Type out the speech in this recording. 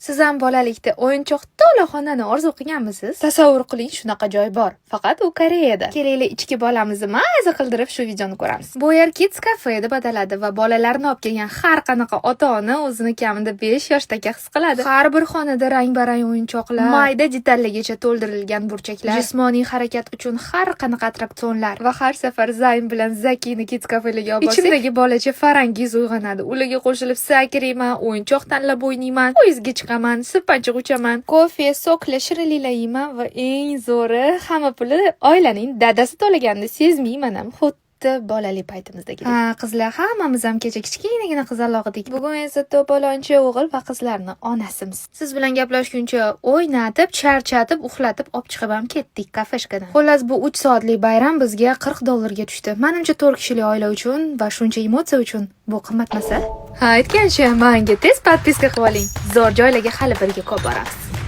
Siz ham bolalikda o'yinchoq to'la xonani orzu qilganmisiz? Tasavvur qiling, shunaqa joy bor. Faqat u Koreyada. Kelinglar, ichki bolamizni maza qildirib shu videoni ko'ramiz. Bu yer Kids Cafe deb ataladi va bolalarni olib kelgan har qanaqa ota-ona o'zini kamida 5 yoshdagi his qiladi. Har bir xonada rang-barang o'yinchoqlar, mayda detallargacha to'ldirilgan burchaklar, jismoniy harakat uchun har qanaqa attraksionlar. Va har safar Zayn bilan Zakini Kids Cafe'larga olib borsak, ichimdagi bolacha Farangiz uyg'onadi. Ularga qo'shilib sakrayman, o'yinchoq tanlab o'ynayman, poyezdga chiqaman, sirpanchiq uchaman, kofe, сок lar, shirinliklar yeyman va eng zo'ri, hamma puli oilaning dadasi to'laganini sezmayman ham. Xuddi bolalik paytimizdagidek. Ha, qizlar, hammamiz ham kecha kichkinagina qizaloq edik. Bugun esa to'polonchi o'g'il va qizlarni onasimiz. Siz bilan gaplashguncha o'ynatib, charchatib, uxlatib olib chiqib ham ketdik кафешка dan. Xullas, bu 3 soatlik bayram bizga 40 dollarga tushdi. Manimcha, 4 kishilik oila uchun va shuncha emotsiya uchun bu qimmat emas. Ha, aytgancha, menga tez подписка qilib oling. Zo'r joylarga hali birga ko'p boramiz.